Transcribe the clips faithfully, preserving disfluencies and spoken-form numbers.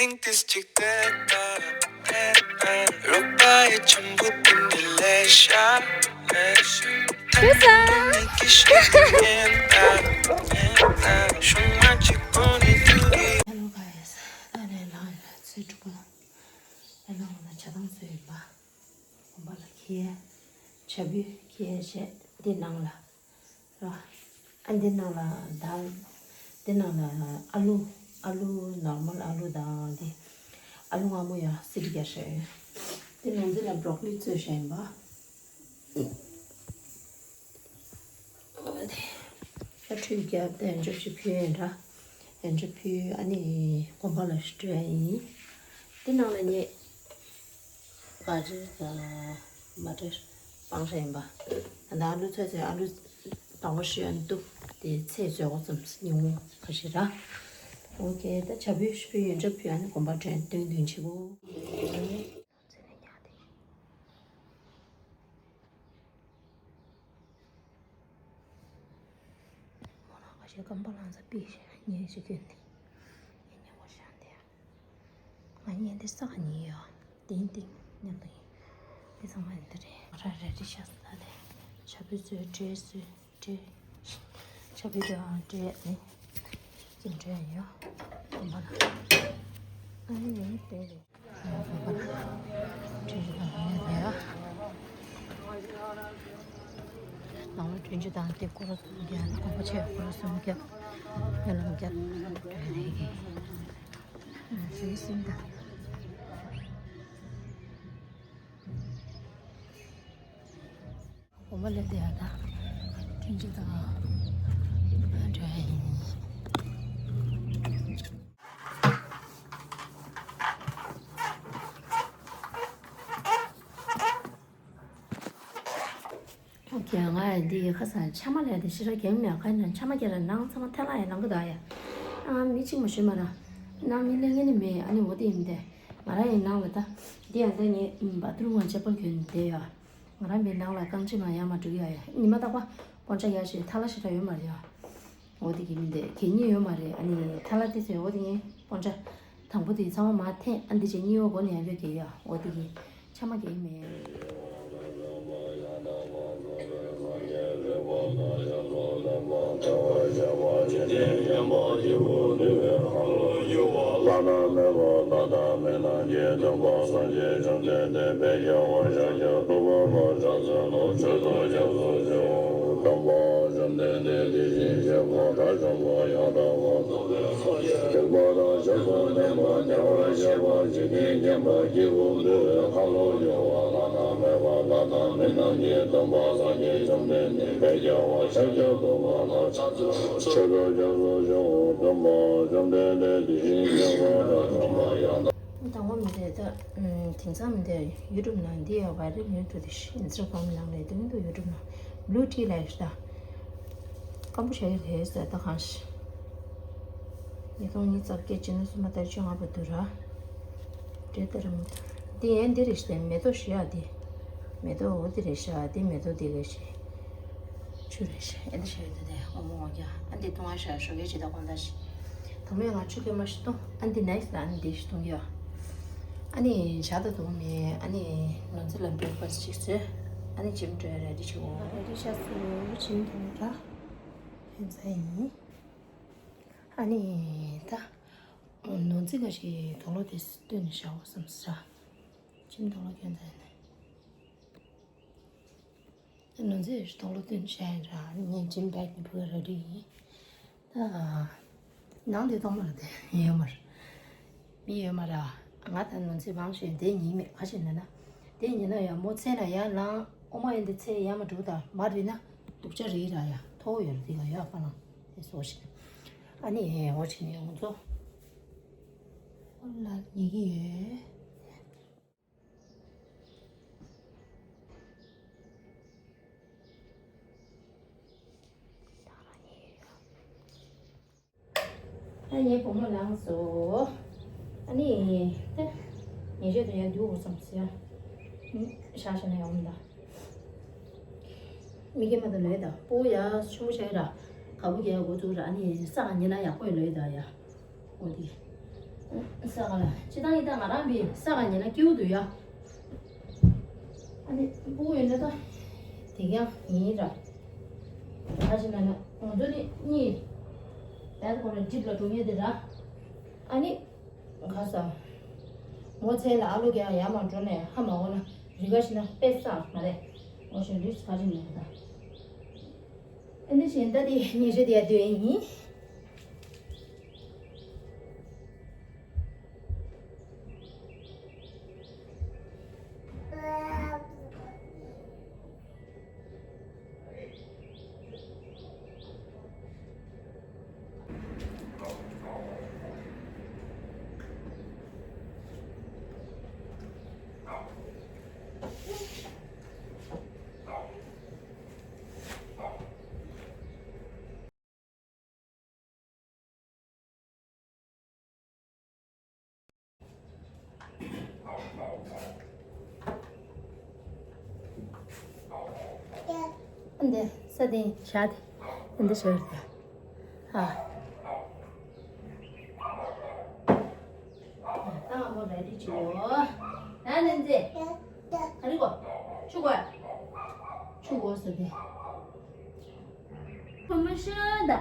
ཏིས་ཅིག་ཏེ་ཏ་ཏེ་ཏ། རོགས་པ་ཡི་ཆེན་པོ་དེ་འདི་ལས་ཤ་ལས་ཤ། ཏེ་ཏ་ནི་ཀི་ཤི་ཏི་ཉན་ཏ་ཏེ་ཏ། ཤུང་མ་གཅིག་པོ་ནི་དུ་གི། ཧེ་ལོ་གྷའི་སི། ད་ནས་ལངས་ཡིན་ལ་ཚེས་དྲུག་པ་ལ། ཧེ་ལོ་ང་ཆ་ཚང་བཟོས་ཡིན་པ། དགོན་པ་ལ་འཁྱེར། ཇ་ཕུད་འཁྱེར་བྱས་འདི་ནང་ལ། ར། ཨ་འདི་ནང་ལ་ད། འདི་ནང་ལ་ཨ་ལུ། ཨ་ལུ་ནོར་མལ་ཨ་ལུ་དང་འདི། ཨ་ལུ་མངར་མོ་ཡ་སི་ཏི་རྒྱག་བྱས་ཡོད། འདི་ནང་འདི་ལ་བྲོ་ཀོ་ལི་བཙོས་བྱས་ཡིན་པ། ད་ཁྲུས་བརྒྱབ་སྟེ་ཡོན་ཆབ་ཅིག་ཕུལ་ཡིན་འདྲ། ཡོན་ཆབ་ཕུལ་ཨ་ནི་དགོན་པ་ལ་འགྲོ་ཡ་ཡིན། འདི་ནང་ལ་ངས། ག་རེ་དང་མ་འདྲེ་སྤང་རེད་ཡིན་པ། ད་ཨ་ལུ་ཚོད་ཚོད་ཨ་ལུ་དང་པོ་ཤི་ཨ་ནི་འདུག་དེ་ཚེ་བཟོད་སྒོ་ཙམ་ཉིན་མོ་ཁ་ཤས་ར། ཨོ་ཁེ་ད་ཇ་ཕུད་ཤི་ཕུད་ཡོན་ཆབ་ཕུད་ཨ་ནི་དགོན་པ་དྲན་སྟོན་སྟོན་བྱེད་གོ། མོ་རང་ཁ་ཤས་རྐང་པ་ལངས་ས་པི་ཤ་ཉལ་ཞིག་གྱོན་ནས་ཉལ་ཉལ་བ་ཤ་འདི། ང་གཉིས་འདི་ས་ག་ཉལ་ཡོད། དེང་དེང་མཉམ་དུ་ཡིན། འདི་ཚང་མ་འདི་རེད། ང་རང་རེ་རེ་ཤ་ཟ་ལས། ཇ་ཕུད་བཟོས་འབྲས་བཟོས་འབྲས། ཇ་ཕུད་དང་འབྲས་ནི་ཅི་འབྲས་ཡོད། དུ་མ་ལ། ཨ་ནི་ཡང་འབྲས་རེད། ནང་ལ་སྤྲིན་ཆུ་དང་དེ་སྐོར་ར་གསུམ་རྒྱག་ན་དགོན་པ་ཆེ་སྐོར་ར་གསུམ་རྒྱག་སྨོན་ལམ་རྒྱག་རེད། ཟིན་ད། དགོན་པ་སླེབས་དེ་ཡ་ད་སྤྲིན་ཆུ་དང་འགྲོ་ཡ་ཡིན། ཁྱེད་ང་འདི་ཁ་སང་ཆ་མ་ལས་དེ་ཤི་ར་གེམ་ཡ་ཁ་ན་ཆ་མ་སྐྱེ་ར་ནང་ཚང་མ་ཐལ་ལ་ཡ་ལང་གི་ད་ཡ། ཨ་མི་གཅིག་མ་ཤོད་མ་ར། ནང་མི་ལེན་ངེ་ནི་མེད་ཨ་ནི་འོ་དེ་ཡིན་དེ། ང་ར་ཡིན་ནང་ལ་ད། འདི་ཡ་ད་ངས་བ་ཐུར་ང་ཅེ་པལ་གྱོན་དེ་ཡ། ང་ར་མི་ནང་ལ་རྐང་གཅིག་མ་ཡ་མ་འགྲོ་ཡ་ཡ་ཉི་མ་རྟག་པ། སྤོན་ཆ་ཡ་ཞེས་ཐལ་ལ་ཞེ་དྲག་ཡོད་མ་རེད་ཡ། འོ་དེ་གི་མི་འདི་གད་སྙིགས་ཡོད་མ་རེད། ཨ་ནི་ཐལ་ལ་དེ་ཚོས་འོ་དེ་ངས་སྤོན་ཆ་དང་པོ་དེ་ཚང་མ་མ་འཐེན་ཨ་འདི་ཅེ་སྙིགས་ཡོད་སྒོ་ནས་ཡང་བེད་གི་ཡ་འོ་དེ་གི་ཆ་མ་གི་མེད། དང་པོ་མི་འདི་ད་དེང་སང་མི་འདི་ཡུ་ཊུབ་ནང་འདི་ཡང་བ་རི་ལོན་འགྲོ་དེ་ཤི་ཨིན་སི་ཊ་གྷ་རམ་ནང་ལས་དེ་མི་འདུག་ཡུ་ཊུབ་ནང་བླུ་ཊི་ལ་ཡོད་ད། སྐམ་པོ་བྱ་ཡི་རེད་ཟེར་ད་གང་ཤི། ཉིས་སྟོང་ཉི་ཤུ་རྩ་བརྒྱད་སྤྱི་ཟླ་གསུམ་པ་ཏ་རིག་བཅོ་ལྔ་བར་དུ་ར། འདྲེ་ལྟར་མི་འདུག་འདི་ཡན་འདི་རེད་ཤི་མེ་ཏོག་ཤི་ཡ་འདི། མེ་ཏོག་འོ་འདི་རེད་ཤ་འདི་མེ་ཏོག་འདི་རེད་ཤི། ཆུ་རེད་ཤི་ཨེ་འདི་ཤི་ཡོད་དེ་འོ་མོ་འོ་རྒྱ་ཨ་འདི་འཐུང་བ་ཤ་ཞོགས་ཀས་ཇི་ལྟར་དགོངས་དག་ཤི། དང་པོ་ཡང་ང་ཆུ་སྐྱེལ་མ་ཞིག་འཐུང་ཨ་འདི་ནའི་སི་ཨ་ནི་འདི་ཞིག་འཐུང་གི་ཡ། ཨ་ནི་ཞག་ད་དུང་མེད་ཨ་ནི་ནོར་འཛིན་ལ་བྷི་རེག་ཕ་སི་ཅིག་བཟོས། ཨ་ནི་ཇིམ་འགྲོ་ཡ་རེ་ཌི་བྱེད་འོ། རེ་ཌི་ཤ་སུ་ཇིམ་འགྲོ་ར། ཕན་ཚ་ཡིན། ཨ་ནི་ད། ནོར་འཛིན་ག་ཞིག་དོག་ལོ་དེ་སྟོན་ནས་བཞག་འོ་བསམ་ས། ཇིམ་དོག་ལོ་ཁྱོད་ཚ་ཡིན། ནོར་འཛིན་དོག་ལོ་སྟོན་བྱས་ཡིན་ར་ངས་ཇིམ་བེག་ནི་བུ་ར་རི་ཡིན། ད། ནང་དེ་གཏོང་མ་ར་དེ་ཡོད་མ་ར། མི་ཡོད་མ་ར། ང་དང་ནོར་འཛིན་མང་ཆེ་དེ་ཉིན་མེད་ཁ་ཆེ་ན་ན། དེ་ཉིན་ན་ཡང་མོ་ཚེ་ན་ཡང་ལང་ཨོ་མ་ཡིན་དེ་ཚེ་ཡང་མ་འགྲོ་ད་མ་རི་ན་སྡུག་ཅག་རི་ར་ཡ་མཐོ་བོ་ཡོད་ར་དེ་ག་ཡོད་ཨ་ཕ་ལང་དེ་སོ་ཞིག་ཨ་ནི་ཨོ་ཆེ་ནི་ཡོང་ཚོ། ཨོ་ལ་ཉེ་གི་ཡོད། ཨ་ངའི་བུ་མོ་ལངས་སོ། ཨ་ནི་ད་ཉེ་ཆད་དུ་ཡང་འདུག་འོ་བསམ་སི་ཡ། ཤག་ཤག་ན་ཡོང་ད། མི་སྐྱེས་མ་དང་ལོས་ད་སྤོ་ཡ་ཆུང་མོ་ཆགས་ར། ག་བུ་རྒྱལ་འགོ་བཙུགས་ར་ཨ་ནི་ས་ག་ཉེ་ན་ཡག་པོ་ལོས་ད་ཡ། འོ་དེ། ས་ག་ལ་ཅི་ད་ཡིན་ད་ང་རང་བི་ས་ག་ཉེ་ན་སྐྱིད་པོ་འདུག་ཡ། ཨ་ནི་སྤུ་གུ་ཡོད་ན་ད་དེ་ཀྱང་ཡིན་ར། ད་ཅི་ན་ན་ང་ཚོ་ནི་གཉིས་ད་ཁོ་རང་ཇིབ་ལ་འགྲོ་ངེས་དེ་ར། ཨ་ནི་ག་ས་མོ་ཚེ་ལ་ཨ་ལོ་ཀྱང་ཡར་མར་འགྲོ་ནས་ཧ་མ་གོ་ན་རི་ག་ཞིག་ན་དཔེ་ས་མ་རེད། ཨོ་ཤེ་རིས་ག་ཅི་ན་ད། ཨ་ནི་གཞན་ད་དེ་ཉིན་རེ་དེ་ཡ་དོན་ཡིན། འདི་ས་དེ་བཞག་དེ་འདི་བཞག་དེ། ཨ། ད་ང་མོ་རེ་ཌི་བྱོས། ན་ནན་ཙེ། ག་རེ་གོ་ཆུ་གོ་ཆུ་གོ་ས་དེ། ཁོ་མོ་ཤ་ད།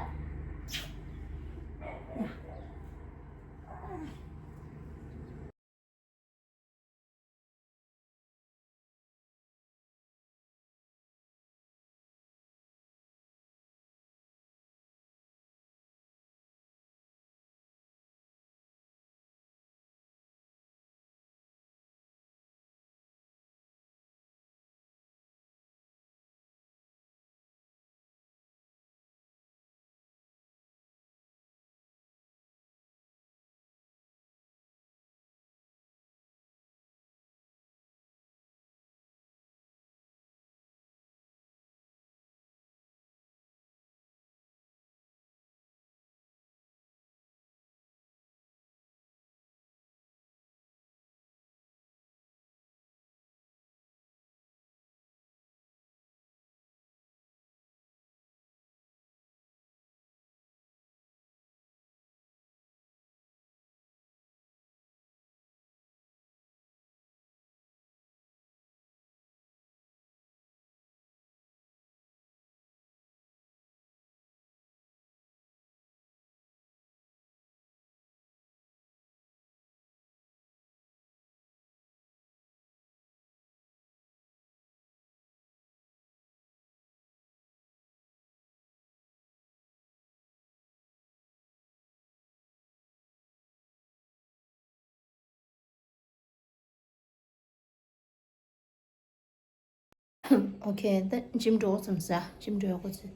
ཨོ་ཁེ། ད་ཇིམ་འགྲོ་ཙམ་ཟ། ཇིམ་འགྲོ་གོ་ཚེ་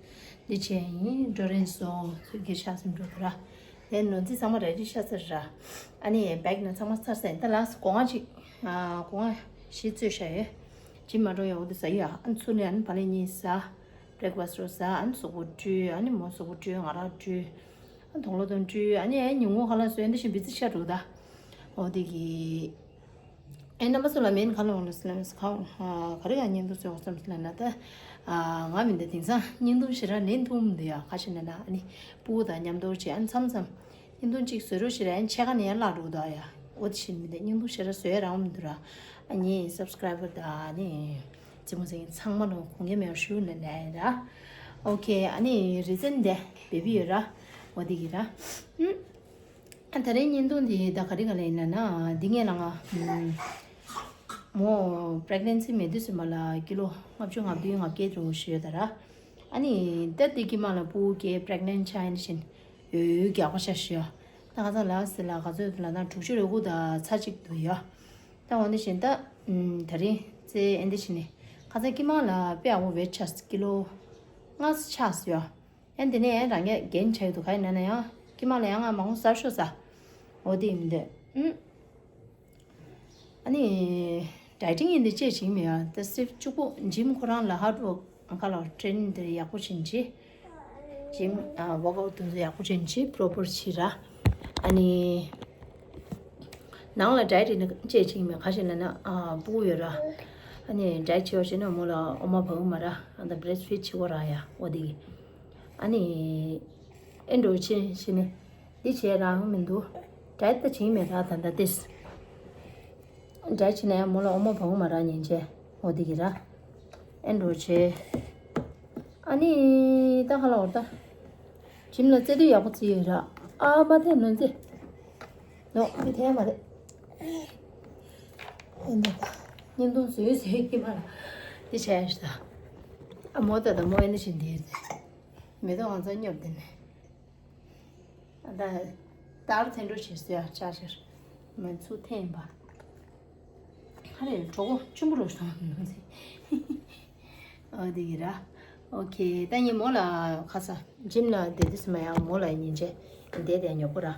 འདི་བྱས་ཡིན། འགྲོ་རན་སོང་། ཚུར་གྱི་ཤག་ཙམ་འགྲོ་གི་ར། ལན་ནོར་འཛིན་ཚང་མ་རེ་ཌི་ཤག་ཚར་ར། ཨ་ནི་བེག་ན་ཚང་མ་ཚར་ཟིན། ད་ལགས་སྒོ་ང་གཅིག་ཨ་སྒོ་ང་བཞི་བཙོས་བཞག་ཡོད། ཇིམ་མ་འགྲོ་ཡོང་འོ་དེ་ཟ་ཡོད། ཨ་ནི་ཚུར་ནས་ཨ་ནི་བག་ལེབ་གཉིས་ཟ། བྷེ་རེག་ཕ་སི་རོ་ཟ། ཨ་ནི་གཟུགས་པོ་བཀྲུས། ཨ་ནི་མོ་གཟུགས་པོ་བཀྲུས། ང་རང་བཀྲུས། ཨ་ནི་དོང་ལོ་དང་བཀྲུས། ཨ་ནི་ཨ་ཉིན་གུང་ཁ་ལག་བཟོས། འདི་བཞིན་བི་ཛི་ཤ་འགྲོ་ད། འོ་དེ་གི། ཨེ་རྣམ་པ་ཚོ་ལ་མེན་ག་ལ་འོང་ལ་སི་ལ་མེ་སི་ཁ་འོང་། ག་རེ་ཡང་བརྙན་ཐུང་བཟོས་འོང་བསམ་སི་ལ་ན་ད། ང་མི་འདི་དེང་སང་བརྙན་ཐུང་ཞེ་དྲག་ལེན་ཐུབ་མི་འདུག་ཡ། ག་ཞེ་ན་ན་ཨ་ནི་སྤུ་གུ་དང་མཉམ་དུ་བྱས། ཨ་ནི་མཚམས་མཚམས་བརྙན་ཐུང་གཅིག་བཟོས་རོགས་ཞེ་དྲག་ཨ་ནི་ཕྱེད་ཀ་ནས་ཡང་བརླག་འགྲོ་གི་འདུག་ཡ། འོ་དེ་བཞིན་མི་འདི་བརྙན་ཐུང་ཞེ་དྲག་བཟོས་ཡ་རག་མི་འདུག་ར། ཨ་ནི་སབ་སི་ཀ་རའི་བར་དང་ཨ་ནི་རྩེད་མོ་རྩེ་མཁན་ཚང་མ་ལ་དགོངས་འགལ་མེད་པར་ཞུ་ནས་ལན་ར། ཨོ་ཁེ། ཨ་ནི་རི་ཛན་དེ་བེ་བི་ཡོད་ར། འོ་དེ་གི་ར། ཨ་ད་རེས་བརྙན་ཐུང་འདི་ད་ག་རེ་ག་ལ་ཡིན་ན་ན། འདི་ངས་ལ་ང་མོ་པྲེག་ནན་སི་མེད་དུས་ཙམ་པ་ལ་ཀི་ལོ་ལྔ་བཅུ་ང་བདུན་ང་བརྒྱད་འགྲོ་ཞུས་ཡོད་ད་ར། ཨ་ནི་ད་འདི་ཀི་མ་ལ་སྤུ་གུ་སྐྱེས་པྲེག་ནན་ཆགས་ཡིན་བཞིན་ཡོད་ཡོད་རྒྱག་པ་ཤ་ཞུ་ཡ། ད་ང་ཚང་ལ་སི་ལ་ག་ཚོད་ལ་ན་དྲུག་ཅུ་རེ་དགུ་དང་ཚ་གཅིག་འདུག་ཡ། ད་འོ་འདི་བཞིན་ད་ད་རིང་རྩེ་ཨེ་འདི་བཞིན་ནི་ཁ་སང་ཀི་མ་ལ་དཔེ་ཡག་པོ་ཝེད་ཆགས། ཀི་ལོ་ལྔ་ཆགས་ཡ། ཡང་དེ་ནས་ཡང་རང་ཉིད་རྒན་ཆགས་ཡོད་དུ་ག་ཡིན་ན་ན་ཡང་ཀི་མ་ལ་ཡང་ང་མང་པོ་ཟ་ཤོག་ཟ། འོ་དེ་ཡིན་འདོད། ཨུམ། ཨ་ནི་ཌའི་ཊིང་ཡིན་འདི་ཅེས་བྱིང་མི་ཡང་ད་སིབ་གཅིག་པུ་ཇིམ་ཁོ་རང་ལ་ཧར་ཌི་ཝོག་ཁ་ལ་ཊྲེན་འདི་ཡག་པོ་བྱིན་ཅི། ཇིམ་ཨ་ཝོག་ཨའུཊ་དེ་ཚོ་ཡག་པོ་བྱིན་ཅི་པྲོ་པར་བྱི་ར། ཨ་ནི་ནང་ལ་ཌའི་ཊི་ཡིན་ན་ཅེས་བྱིང་མི་ག་ཞིག་ལ་ན་ཨ་སྤུ་གུ་ཡོད་ར། ཨ་ནི་ཌའི་ཊི་བྱེད་བ་བྱས་ན་མོ་ལ་འོ་མ་བག་མ་ར། ཨ་ད་བྷི་རེ་སི་ཕི་ཌི་བྱེད་དགོས་ར་ཡ། འོ་དེ་གི། ཨ་ནི་ཨེ་འགྲོ་ཆེ་ཞེ་ནི་འདི་བྱས་རང་མི་འདུག་ཌའེ་ཊི་ད་བྱིན་མེད་ད་ད་ད་ཏིས། ཌའེ་ཊི་བྱེད་ན་ཡང་མོ་ལ་ཨོ་མ་བང་མ་རག་ཉན་ཆེ་འོ་དེ་གི་ར། ཨེ་འགྲོ་ཆེ། ཨ་ནི་ད་ཁ་ལ་འོར་ད། ཇིམ་ལ་རྩེ་དུས་ཡག་པོ་རྩེ་ཡོད་ར། ཨ་མ་དེ་ནོན་རྩེ། ནོ་མི་དེ་མ་རེད། ཨེ་འདི་ད། བརྙན་ཐུང་བཟོས་བཟོས་ཀྱི་མ་ར། དེ་བྱས་ཤི་ད། ཨ་མོ་ད་ད་མོ་ཨེ་འདི་བྱེད་འདི་རེད། མེ་ཏོག་ང་ཚོ་སྙོབ་དེ་ནས། ད་ལྟར་ཚན་འགྲོ་བྱེད་སོ་ཡ་ཆ་ཤར་མ་ཚུགས་ཐེན་པ། ཧ་རེ་གྲོགས་པོ་ཆུན་པོ་རུ་སོང་ནང་ཚེ། ཨོ་དེ་གི་ར། ཨོ་ཁེ་ད་ངས་མོ་ལ་ཁ་ས་ཇིམ་ལ་བསྡད་དུས་མ་ཡང་མོ་ལ་ཉིན་བྱེད་བསྡད་དེ་ཉོ་གོ་ར།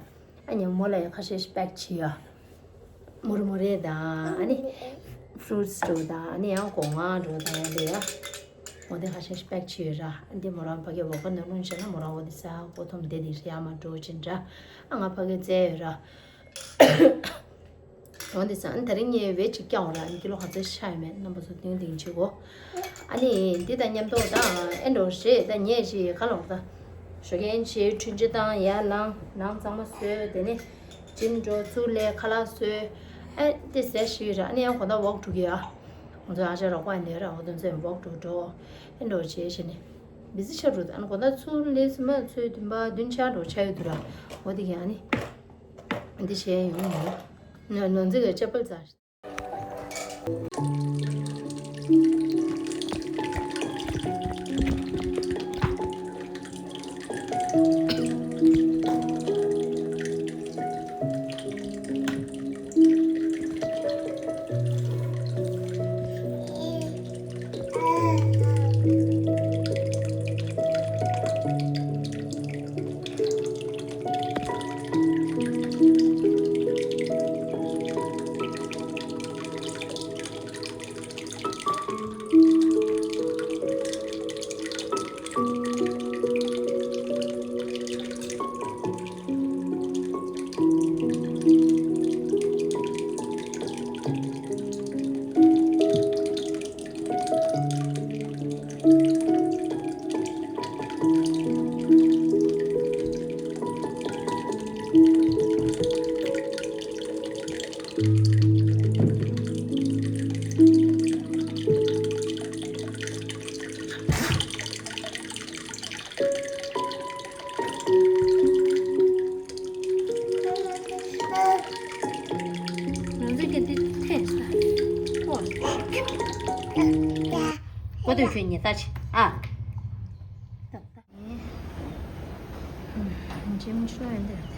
ཨ་ནི་མོ་ལ་ཡང་ཁ་ཤས་པེག་བྱེད་ཡ། མུར་མུར་རེ་དང་ཨ་ནི་ཕུ་རུ་ཊི་འགྲོ་དང་ཨ་ནི་ཡང་སྒོ་ང་འགྲོ་དང་ཡང་དེ་ཡ། འོ་དེ་ཁ་ཤས་པེག་བྱེད་ཡོད་ར། ཨ་འདི་མོ་རང་ཕ་གི་ཝོག་ནང་ལོན་བྱས་ན་མོ་རང་འོ་དེ་ས་ཀོ་ཐོམ་དེ་དེ་རེ་ཡ་མ་འགྲོ་ཅིན་འདྲ། ཨ་ང་ཕ་གི་བཙལ་ཡོད་ར། འོ་དེ་ས་ཨ་ནི་ད་རིང་ངས་ཝེ་ཅིག་སྐྱང་བ་ར། ཨ་ནི་ཀི་ལོ་ག་ཚོད་ཤ་ཡོད་མེད་རྣམ་པ་ཚོ་ཏིང་ཏིང་བྱེད་གོ། ཨ་ནི་འདི་དང་མཉམ་དུ་ད་ཨེ་འགྲོ་རེད། ད་ངས་ཞིག་ག་ལོག་ད། ཞོགས་ཀས་ཆེ་འཕྲུལ་ཆས་བཏང་ཡར་ལངས་ལངས་གཙང་མ་བཟོས་དེ་ནས་ཇིམ་འགྲོ་ཚུར་ལས་ཁ་ལག་བཟོས། ཨེ་དེ་ཟས་ཞིག་ར། ཨ་ནི་ཡང་གོ་ད་ཝོག་འགྲོ་གི་ཡ། ང་ཚོ་ཨ་ཅག་རོགས་པ་ཡིན་དེ་ར། འོ་དོན་ཚོད་ཝོག་འགྲོ་འགྲོ། ཨེ་འགྲོ་བྱེད་བྱེད་ནས་བི་ཟི་ཆགས་འགྲོ། ཨ་ནི་གོ་ད་ཚུར་ལས་སུ་མ་ཚོད་བདུན་པ་བདུན་ཆགས་འགྲོ་ཆགས་ཡོད་དུ་ར། འོ་དེ་གི་ཨ་ནི་འདི་བྱས་ཡོང་ནས་ནོར་འཛིན་གྱི་ཅ་པལ་ཛར། ང་ཚོས་ཀྱི་འདི་ཐེངས་ས། ཨོ། གོ་དུས་ཁྱོད་ཉིད་ལྟ་ཆེ། ཨ། ཇིམ་ཆུ་ཡོད་འདི་རེད།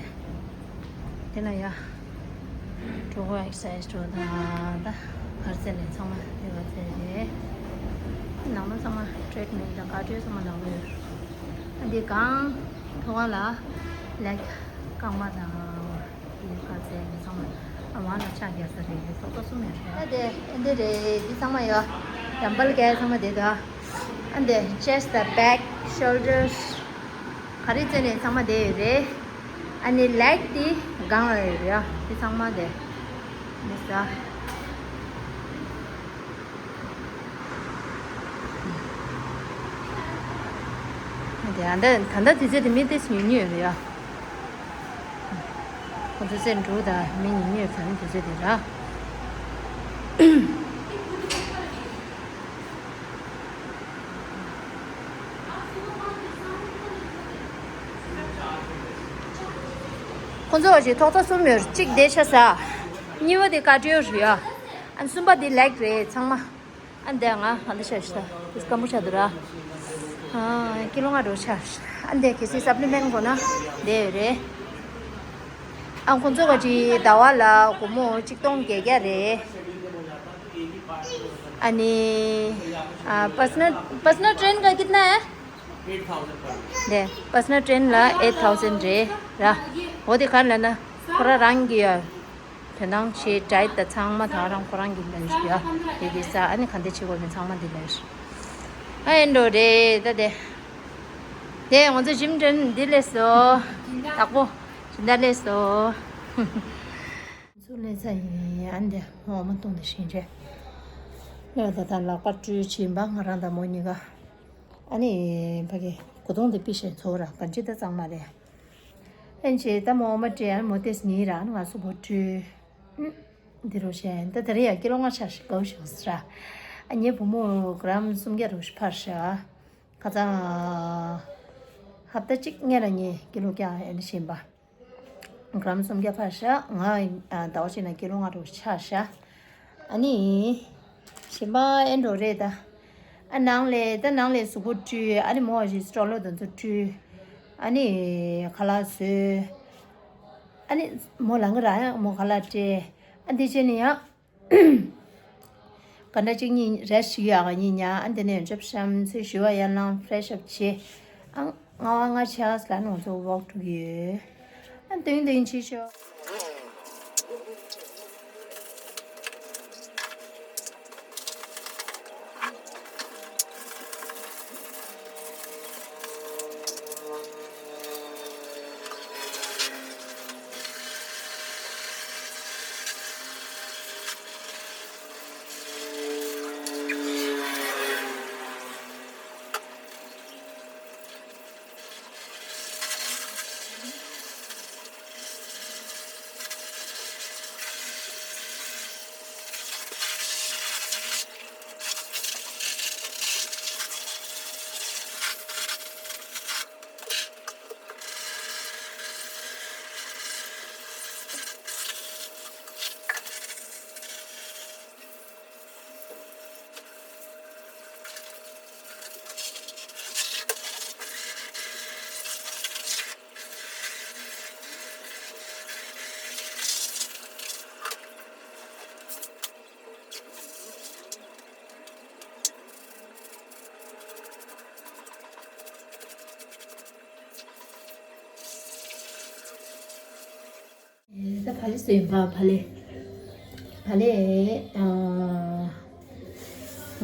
དེ་ལ་ཡ། གྲོགས་པོ་ཨེག་སར་སའི་ཛི་འགྲོ་དང་ད། གར་རྩེ་ལས་ཚང་མ་དེ་བ་ཚེ་རེད། ནང་ལ་ཚང་མ་ཊི་རི་ཊི་མེན་ཊི་དང་ག་ཊི་ཚང་མ་ནང་ལ་ཡོད། ཨ་འདི་གང་ཐོག་ལ་ལེག་རྐང་པ་དང་། དེ་ག་ཚད་ནི་ཚང་མ་ཨ་མ་ལ་ཕྱག་རྒྱག་ས་རེད། ཐོག་ཐོག་གསུམ་ཡོད་རེད། ཨ་དེ་ཨེ་འདི་རེད། འདི་ཚང་མ་ཡོད། ཌམ་བལ་ག་ཚང་མ་དེ་དང་། ཨ་འདི་ཅེ་སི་ཊི་དང་བེག་ཤོལ་ཌར་སི་ག་རེ་བཙལ་ནས་ཚང་མ་དེ་ཡོད་རེད། ཨ་ནི་ལེག་དེ་སྒང་ལ་ཡོད་རེད། ཨ་དེ་ཚང་མ་དེ་འདི་ས། དེ་ཨ་འདི་ད་ལྟ་དུས་ཚོད་དེ་མི་དེ་ཉུང་ཉུང་ཡོད་རེད་ཡ། ཁོ་ཚོ་ཚེ་འབྲུག་དང་མི་ཉུང་ཉུང་ཡོད་ཚ་ནི་དུས་ཚོད་དེ་ར། ཁོ་ཚོ་བ་ཞིག་ཐོག་ཚ་གསུམ་ཡོད། གཅིག་དེ་ཆ་ས། གཉིས་པ་དེ་ཀར་ཌི་ཡོ་རེད་ཡ། ཨ་གསུམ་པ་དེ་ལེག་རེད་ཚང་མ། ཨ་འདི་ང་ཧ་འདི་ཤ་ཤ་ད་དེ་སྐམ་པོ་ཆ་འདུག་ར། ཨ་ཀི་ལོ་ལྔ་འགྲོ་ཆ། ཨ་འདི་གལ་སྲིད་སབ་ལི་མེན་ཊི་དགོས་ན་དེ་ཡོད་རེད། ཨ་ཁོང་ཚོ་ག་ཅིག་ཟླ་བ་ལ་སྒོར་མོ་གཅིག་སྟོང་བརྒྱད་བརྒྱ་རེད། ཨ་ནི་ཨ་personal personal train का कितना है? Eight thousand per day. དེ་personal train ལ་eight thousand རེད་ར། འོ་དེ་ག་རེ་ལབ་ན་ཁོ་རང་རང་གི་ཡ། དོན་དང་ཆེ་ཌའེ་ཊི་དང་ཚང་མ་ད་རང་ཁོ་རང་གི་ལས་ཡ། དེ་དེ་ས་ཨ་ནི་ག་འདྲ་བྱེད་དགོས་མིན་ཚང་མ་འདི་ལས། ཨ་ཨེ་འགྲོ་རེད་ད་དེ། དེ་ང་ཚོ་ཇིམ་ཊི་རེན་འདི་ལས་སོ། དྭགས་པོ་ཇི་འདྲ་ལས་སོ། ཚུར་ལས་ས་ཡིན་ཨ་འདི་འོ་མ་གཏོང་དེ་ཤེས་བྱས། ལས་ད་ད་ལག་པ་བཀྲུས་ཕྱིན་པ་ང་རང་དང་མོ་གཉིས་ཀ་ཨ་ནི་ཕ་གི་གོ་ཐོང་དེ་པི་ཤེས་ཚོ་ར་ག་འཇི་ད་གཙང་མ་རེད། ཨེན་ཅེ་ད་མོ་མ་སྤྲད་ཨ་མོ་ཏེས་ནི་ར་ང་སུ་བོ་ཏྲུ། འདི་རུ་ཤེས་ད་དེ་རེ་ཡ་ཀི་ལོ་ལྔ་ཆ་ཞིག་གོ་ཤོག་སི་ར། ཨ་ཉེ་བུ་མོ་གྲམ་སུམ་བརྒྱ་རུ་ཤི་ཕར་ཤ། ཁ་ཚང་ཧབ་ཏ་གཅིག་ཉེ་ར་ཉེ་ཀི་ལོ་བརྒྱ་ཨེ་ནི་ཤེས་པ། གྲམ་སུམ་བརྒྱ་ཕར་ཤ་ང་ཟླ་བ་གཅིག་ན་ཀི་ལོ་ལྔ་རུ་ཆ་ཤ། ཨ་ནི། ཞིམ་པ་ཨེ་འགྲོ་རེད་ད། ཨ་ནང་ལས་ད་ནང་ལས་གཟུགས་པོ་བཀྲུས་ཨ་ནི་མོ་བ་ཞིག་སྤྲོ་ལོ་དང་ཚོ་བཀྲུས། ཨ་ནི། ཁ་ལག་བཟོས། ཨ་ནི། མོ་ལང་གི་ར་ཡང་མོ་ཁ་ལག་སྤྲད། ཨ་འདི་བྱས་ནི་ཡང་། ག་འདྲ་གཅིག་གཉིས་རེ་ཞིག་ཡག་གཉིས་ཉ་ཨ་འདི་ནས་འཇོབ་ཤམ་ཚུལ་ཞུ་བ་ཡར་ལངས་ཕེ་རེ་ཤི་ཨབ་བྱས། ཨ། ང་བ་ང་ཆགས་ལ་ནང་ཚོ་ཝོག་འགྲོ་གི་ཡོད། ཨ་འདུན་འདུན་ཆི་ཤོ། ད་བག་ལེབ་བཟོས་ཡིན་པ་བག་ལེབ། བག་ལེབ། ཨ།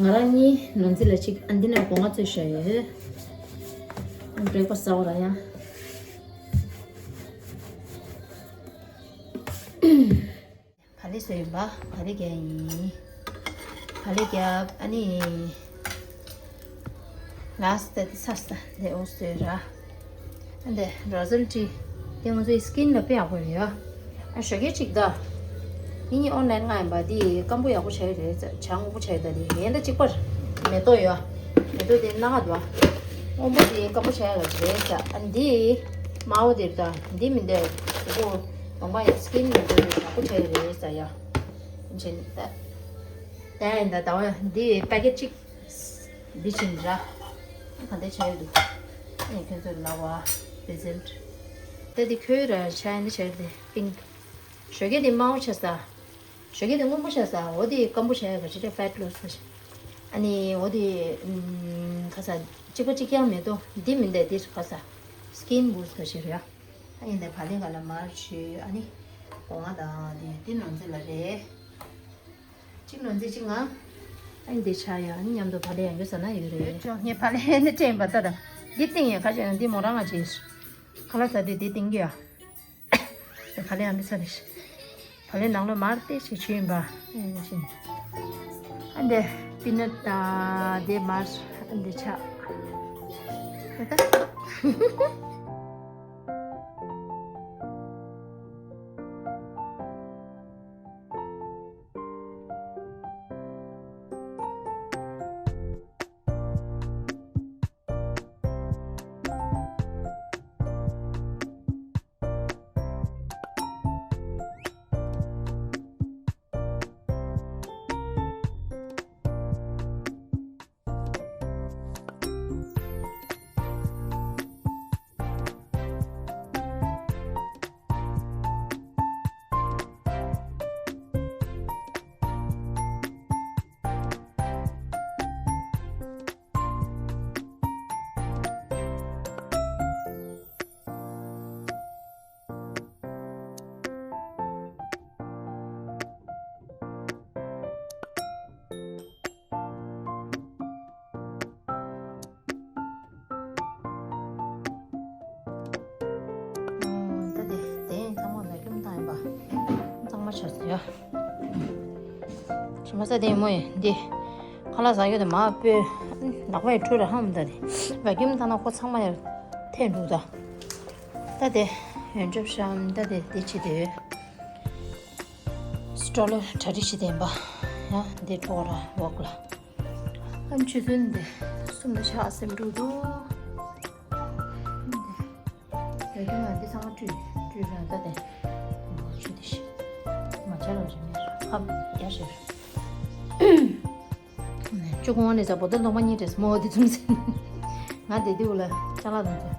ང་རང་གཉིས་ནོར་འཛིན་ལ་གཅིག་ཨ་འདི་ནས་སྒོ་ང་ཚོས་བཞག་ཡོད། ཨ་བྲེག་ཕ་སི་ཟ་བ་ར་ཡང་། བག་ལེབ་བཟོས་ཡིན་པ་བག་ལེབ་རྒྱག་ཡིན། བག་ལེབ་རྒྱབ་ཨ་ནི། ལ་སི་ཏ་དེ་ཚར་སོང་། དེ་འོ་བཟོས་ར། ཨ་འདི་རོ་ཟན་ཊི། དེ་ང་ཚོའི་སི་ཀིན་ལ་དཔེ་ཡག་པོ་རེད་ཡ། ཨ་ཞོགས་ཀས་གཅིག་ད། ངེད་གཉིས་ཨོན་ལན་མངགས་ཡིན་པ་དེ་སྐམ་པོ་ཡག་པོ་བྱས་རེད་ཟེར། ཇ་སྔོན་པོ་བྱས་ད་དེ་ངས་ད་གཅིག་པར་མེ་ཏོག་ཡོད། མེ་ཏོག་དེ་སྣ་ཁ་འདུག་ཨ། སྔོན་པོ་དེ་སྐམ་པོ་བྱས་ཡག་རེད་ཟེར། ཨ་འདི་དམར་པོ་དེ་ད་འདི་མི་འདུག་དེ་ཀོ་ནང་པ་ཡ་སི་ཀིན་ལ་འདུག་ཡག་པོ་བྱས་རེད་ཟེར་ཡ། ཨིན་ཅི་ད། ད་ཡིན་ད་ད་བ་འདི་པེ་ཀེ་ཊི་གཅིག་འདི་བྱིན་ར། ག་འདྲ་བྱས་འདུག་ཨེ་ཁྱོད་ཚོར་ལབ་པ་བི་ཟིལ། ད་འདི་ཁོའི་ར་ཆ་ཡིན་འདི་བྱས་ཏེ་པིང་། ཞོགས་ཀས་འདི་དམར་པོ་ཆགས་ས། ཞོགས་ཀས་འདི་སྔོན་པོ་ཆགས་ས། འོ་འདི་སྐམ་པོ་བྱས་ག་ཅི་རེད་ཕེ་ཊི་ལོ་སི་ཆགས། ཨ་ནི་འོ་འདི་ཁ་ས་གཅིག་པ་གཅིག་རྐྱང་མེད་དོ། འདི་མིན་ཏེ་འདི་ཁ་ས་སི་ཀིན་བུ་སི་ག་ཅི་རེད་ཡ། ཨ་ཡིན་ད་བག་ལེབ་ག་ལ་མར་བྱུས་ཨ་ནི། སྒོ་ང་དང་འདི་འདི་ནོར་འཛིན་ལ་རེད། གཅིག་ནོར་འཛིན་གཅིག་ང་། ཨ་ནི་འདི་ཆ་ཡ་ཨ་ནི་མཉམ་དུ་བག་ལེབ་ཡང་རྒྱུ་ཟ་ན་ཡོད་རེད། ཅོ་ངས་བག་ལེབ་ནི་སྤྲད་ཡིན་པ་ལྟ་དང་། འདི་སྟེང་ཡ་ཁ་ཅིག་ཡང་འདི་མོ་རང་ང་ཅིག་ཁ་ལག་ཟ་དུས་འདི་སྟེང་གི་ཡ། བག་ལེབ་ཡང་འདི་ཚ་ནི་ཤི། བག་ལེབ་ནང་ལོ་མར་ཏེ་ཞིག་བྱུས་ཡིན་པ། ཨེ་བཞིན། ཨ་འདི་པི་ནཊ་དང་འདི་མར་ཨ་འདི་ཆ། ཨ་ད། ད་དེ་དེ་ཚང་མ་བེ་ཀུམ་བཏང་ཡིན་པ། གཙང་མ་ཆགས་སོང་ཡ། ཞིམ་པ་ས་དེ་མོ་ཡིན་འདི། ཁ་ལག་ཟ་རྒྱུ་དེ་མ་སྤོས། ནག་པའི་འཕྲུལ་ར་ཧམ་ད་དེ། བེ་ཀུམ་བཏང་ན་ཁོ་ཚང་མ་ཡར་ཐལ་འགྲོ་ད། ད་དེ། ཡོན་ཆབ་ཤམ་ད་དེ་དེ་བྱེད་དེ་ཡོད། སྤྲོ་ལོ་གྲ་སྒྲིག་བྱེད་དེ་ཡིན་པ། ཡང་དེ་འགྲོ་ར་འོག་ལ། ཨམ་ཆུ་ཚོད་འདི་གསུམ་དུ་ཆགས་སེམས་འགྲོ་འདུག་ཡ་ཀྱང་ང་འདི་ཚང་མ་བཀྲུས་བཀྲུས་ར་ད་དེ། ཆུ་དེ་ཤི། མ་ཆ་ལ་རི་མེར་ཧབ་རྒྱ་ཤེར། ཅུ་གོང་ནས་ཟ་བོ་ད་ལོང་མ་གཉིས་རེད་མོ་འདི་ཚུམ་ཟིན། ང་དེ་དེའུ་ལ་ཅ་ལག་དང་ཚོ།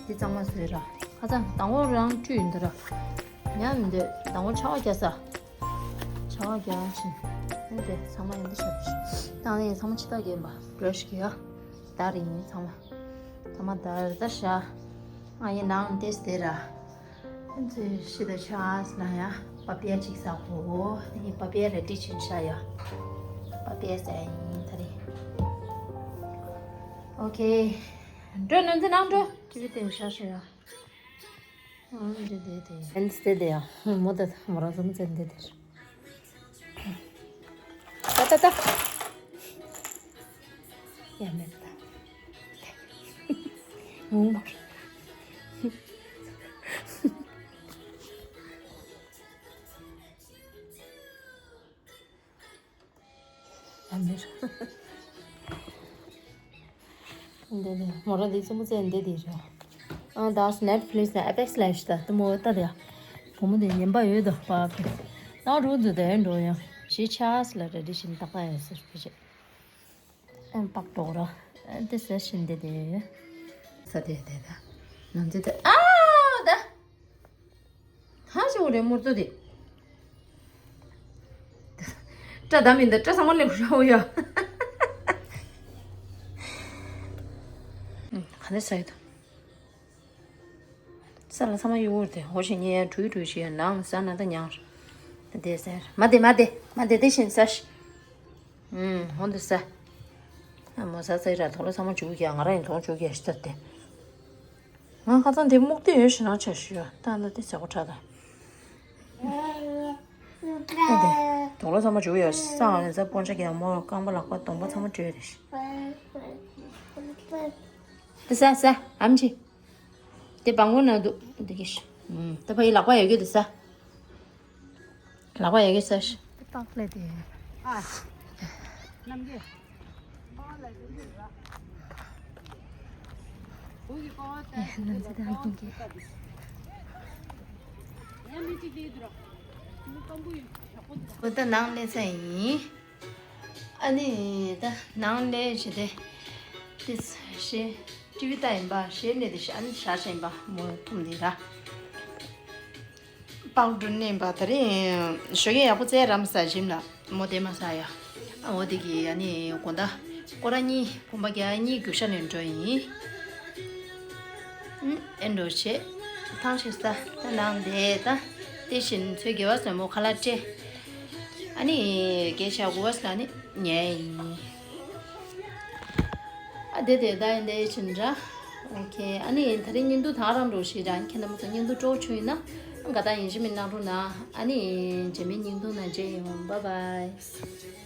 འདི་གཙང་མ་བཟོས་ར། ཁ་ཚང་དང་པོ་རང་བཀྲུས་ཡིན་འདི་ར། ཉམས་མི་འདོད་དང་པོ་ཆ་བ་རྒྱ་ས། ཆ་བ་རྒྱ་ཕྱིན། འདི་ཚང་མ་ཡིན་འདི་ཤ་བྱི། དང་ནས་ཚང་མ་ཕྱི་ཐག་གིན་པ་བྲོས་ཤིག་ཡ། དར་ཡིན་ཚང་མ། ཚང་མ་དར་ད་ཤ། ང་ཡི་ནང་དེ་སྟེ་ར། ཚོས་ཤི་ད་ཆ་ཨ་སི་ན་ཡ། པ་པི་ཡ་ཅིག་ཟ་གོ་ཨ་ནི་པ་པི་ཡ་རེ་ཏི་ཆིན་ཤ་ཡ། པ་པི་ཡ་ཟ་ཡ་ཡིན་ད་རེ། ཨོ་ཁེ། འགྲོ་ནོན་ཚེ་ནང་འགྲོ། ཅི་བི་དེ་ཤ་ཤ་ཡ། ཨང་འདི་དེ་དེ། ཨན་སྟེ་དེ་ཡ། མོ་ད་མོ་རང་ཚོ་མོ་ཚན་དེ་དེ། ད་ད་ད། ཡ་མེད་ད། ངུ་མ། ཡ་མེད། འདི་ནི་མོ་ར་འདི་ཙུམ་ཙེ་འདི་དེ་རེད། ཨ་ད་Netflix་ནས་Apex་ལ་ཞིག་ད་དུ་མོ་ལྟ་རེད། བུ་མོ་དེ་ཉན་པ་ཡོད་དོ་པ། ད་རུ་འཛུ་དེ་འགྲོ་ཡང་ཞེ་ཆགས་ལ་རེ་རེ་བཞིན་བཏགས་པ་ཡོད་ཟེར་བྱེད། ཨན་པག་ཏོག་ར། ཨན་དེ་ཟེར་བཞིན་དེ་དེ། ས་དེ་དེ་ད། ནམ་ཚེ་དེ་ཨ་ད། ཧ་ཞེ་འོ་རེ་མུར་ཏོ་དེ། སྐྲ་ད་མིན་ད་སྐྲ་ཚང་མ་ལེབ་ར་འོ་ཡ། ག་ནས་ས་ཡོད་དོ། ས་ལ་ཚང་མ་གཡུག་འོར་དེ་འོ་ཞེ་ཉེ་ཡ་གྲུས་གྲུས་ཞེ་ཡ་ནང་ས་ན་ད་ཉང་། དེ་ཟེར་མ་དེ་མ་དེ་མ་དེ་དེ་བཞིན་ས་ཞིག་ཨུམ། ཧོན་དུ་ས། ཨ་མོ་ས་ཚའི་ར་དོག་ལོ་ཚང་མ་བྱུག་གི་ང་ར་ཡིན་དོག་བྱུག་གི་ཤི་ཐར་ཏེ། ང་ཁ་ཚང་དེ་སྨུག་དེ་ཡོད་ཤི་ན་ཆ་ཤི་ཡོད་ད་ན་དེ་ཟེ་གོ་ཁྲ་ད། ཨ་དེ། དོག་ལོ་ཚང་མ་བྱུག་ཡོད་ས་ང་ལ་ས་སྤོན་ཆ་གི་མོ་རྐང་པ་ལག་པ་གདོང་པ་ཚང་མ་བྲོས་རེ་ཤི། དེ་ས་ས་ཨམ་ཆི། དེ་བང་བོ་ན་འདུག་འདི་གིས། ད་ཕ་ཡི་ལག་པ་ཡོད་རྒྱུ་དེ་ས། ལག་པ་ཡོད་རྒྱུ་ས། ཏག་ལེ་དེ། ཨ། ནམ་རྒྱུན། བུ་གི་པ་བ་ཏ་ཡ་ནམ་ཚེ་དང་ཀུན་གྱི། ཡ་མི་གཅིག་དེ་དུ་ར། མི་སྤམ་པོ་ཡོད་ཞག་པོ་འདུག་བུ་ད་ནང་ལས་ཚ་ཡིན། ཨ་ནི་ད་ནང་ལས་བྱེད་དེ། ཏི་ཤེ། ཏི་བི་ལྟ་ཡིན་པ་ཤེ་ནས་དེ་ཤ་ཨ་ནི་ཤ་ཤེ་ཡིན་པ་མོ་ཐུམ་ལི་ར། པགས་འགྲོ་ནས་པ་ད་རེས་ཞོགས་ཀས་ཡག་པོ་བཙལ་རམ་ས་ཞིམ་ལ་མོ་དེ་མ་ས་ཡ། ཨ་འོ་དེ་གི་ཨ་ནི་དགོང་ད་སྐོར་ར་གཉིས་བུམ་པ་རྒྱ་གཉིས་རྒྱུག་ཤ་ནས་འགྲོ་ཡིན། ཨེ་འགྲོ་བྱེད། ཐང་ཤིག་ས་ད་ནང་དེ་ད་དེ་བཞིན་ཚོའི་དགེ་བ་སོན་མོ་ཁ་ལག་སྤྲད། ཨ་ནི་དགེ་ཤ་དགུ་བ་ས་ནི་ཉལ་ཡིན། ཨ་དེ་དེ་ད་ཡིན་དེ་ཕྱིན་འདྲ། ཨོ་ཁེ། ཨ་ནི་ད་རིང་བརྙན་ཐུང་ད་རང་འགྲོ་ཞིག་ར་ཁྱེད་རྣམ་པ་ཚོ་བརྙན་ཐུང་སྤྲོ་བོ་བྱུང་ཡིན་ན་དགའ་དག་ཡིན་གཞི་མིན་གནང་རོགས་གནང་། ཨ་ནི་རྗེས་མའི་བརྙན་ཐུང་ནང་མཇལ་ཡོང་། བྷའི་བྷའི།